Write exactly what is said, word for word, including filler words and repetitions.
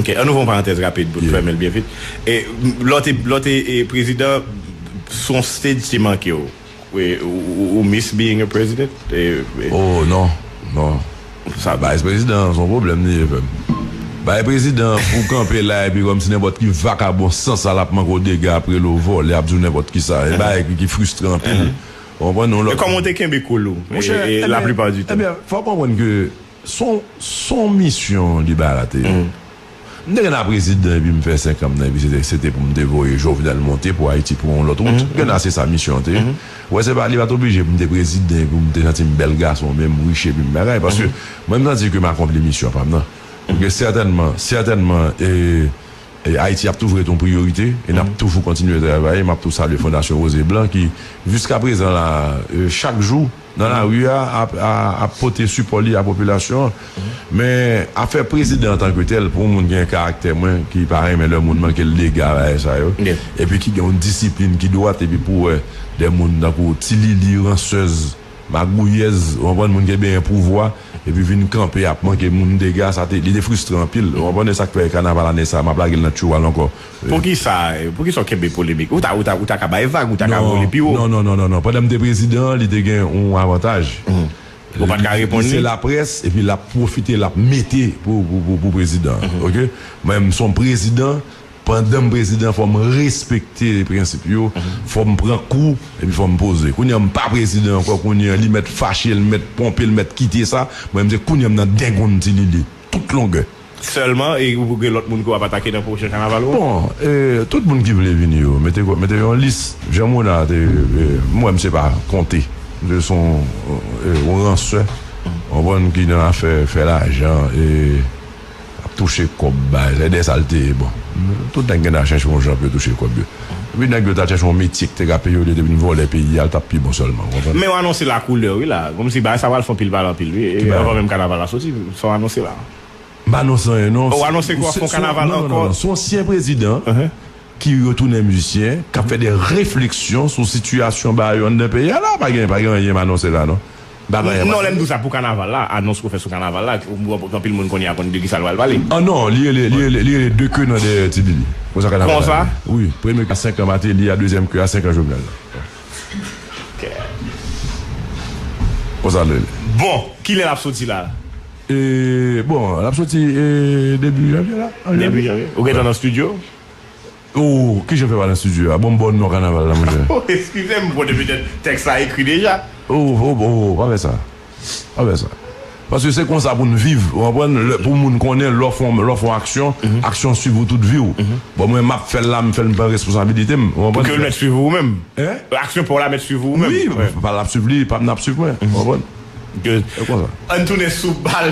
Ok, ann ouvri yon parantèz rapid pou n fèmen l byen vit. E, lè w te, lè w te, e, prezidan, sou yon stage te manke w. Ou, ou, ou miss being a president? E, e, Oh, non, non. Sa vice prezidan, se yon pwoblèm li ye, frè m. Vice prezidan, pou kanpe la, epi kòmsi nenpòt ki vakabon san sa l ap manke w dega, ap rele w vòlè, ap di w nenpòt ki sa. E bagay ki, ki fristran anpil. Ou konprann? Non, E kòman w te kenbe cool ou? Monchè, E, e, la plupart du temps. Ebyen, fò w konprann ke se yon, se yon misyon li bay la te ye. M te gentan prezidan epi m fè senk an m nan, epi se te, se te pou m te voye Jovenel monte pou Ayiti pran yon lòt wout. M gentan se sa misyon an te ye. Ou wè, se pa, li pa t oblije pou m te prezidan epi pou m te santi m bèl gason, menm rich epi m bagay. Paske mwen, m santi ke m akonpli misyon pa m nan. Paske sètènman, sètènman, e, e Ayiti ap toujou ret yon priyorite, e n ap toujou kontinye travay, m ap tou salye Fondasyon Rose et Blanc ki, jiskaprezan la, e, chak jou, nan lari a, ap, a, ap pote sipò li a popilasyon an. Men, afè prezidan antanke tèl, pou yon moun ki gen karaktè mwen, ki pa renmen lè moun manke l dega bagay sa yo, epi ki gen yon disiplin ki dwat, epi pou wè de moun tankou Ti Lili, ransèz, magouyèz, ou konprann, moun ki benyen pouvwa, epi vin kanpe ap manke moun dega, sa te, li te fristran anpil. Ou konprann, e sa k fè kanaval ane sa, m ap lage l nan tchouwal ankò. Poukisa, poukisa w kenbe polemik? Ou ta, ou ta, ou ta ka bay vag, ou ta ka vole pi wo. Non, non, non, non, non. Pandan m te prezidan, li te gen yon avantaj. Ou pa t ka reponn li? Se laprès, epi l ap pwofite, l ap mete pou, pou, pou, pou prezidan. Ok? Mwen, m se yon prezidan, pandan m prezidan, fò m respekte prensip yo, fò m pran kou, epi fò m poze. Kounye a, m pa prezidan ankò, kounye a, li mèt fache, li mèt ponpe, li mèt kite sa. Mwen, m se kounye a, m nan dengonn Ti Lili. Tout longè. Sèlman, e ou gen lòt moun ke w ap atake nan pwochen kanaval ou an? Bon, e, tout moun ki vle vini yo, mete, mete yon lis. Jean Monard, e, e, mwen, m se pa konte. M se yon, e, yon ransè. Ou konprann, ki nan afè fè lajan, e, ap touche kòb, bay, se de sa l te ye, bon. Tout nèg gen nan chèche yon jan pou yo touche kòb yo. Epi nèg yo ta chèche yon metye ki te ka peye yo, li te vin vòlè peyi a, l t ap pi bon sèlman, ou konprann? Men w anonse la koulè, wi, la. Kòmsi bagay sa pral fè yon pil pale anpil, wi. E, anvan menm kanaval la soti, sa w anonse la. M pa anonse anyen, non. Ou anonse ke w ap fè yon kanaval ankò? Non, non, non, non. Se yon ansyen prezidan ki retounen mizisyen, k ap fè de refleksyon sou sitiyasyon bagay yo anndan peyi a la. Pa gen, pa gen anyen m anonse la, non. M pa gen anyen m anonse. Non, lè m di w sa pou kanaval la, anons ke w fè sou kanaval la, anpil moun kounye a konn de kisa l pral pale. Ah non, li rele, li rele, li rele de ke nan dèyè Ti Lili. Konsa kanaval la rele. Konsa? Wi, premye ke a senk an Martelly, a dezyèm ke a senk an Jovenel. Ok. Konsa l rele. Bon, kilè l ap soti la? E, bon, l ap soti, e, debi janvye la. Debi janvye. Ou gentan nan estidyo? Oh, kijan fè pa nan estidyo a? Bon, m ba w non kanaval la, monchè. Oh, eskize m, bon, depi tèks la ekri deja. Oh, oh, oh, oh, pa fè sa. Pa fè sa. Paske se konsa pou n viv, ou konprann? Lè, pou moun konnen, lè w fè yon, lè w fè yon aksyon, aksyon swiv ou tout vi w. Bon, mwen, m ap fè l la, m fè l, m pran responsabilite m, ou konprann? Pou ke l mèt swiv ou menm. Hein? Aksyon pa w la mèt swiv ou menm. Wi, pa l ap swiv li, pa m n ap swiv mwen, ou konprann? Se konsa. Ann tounen sou bal.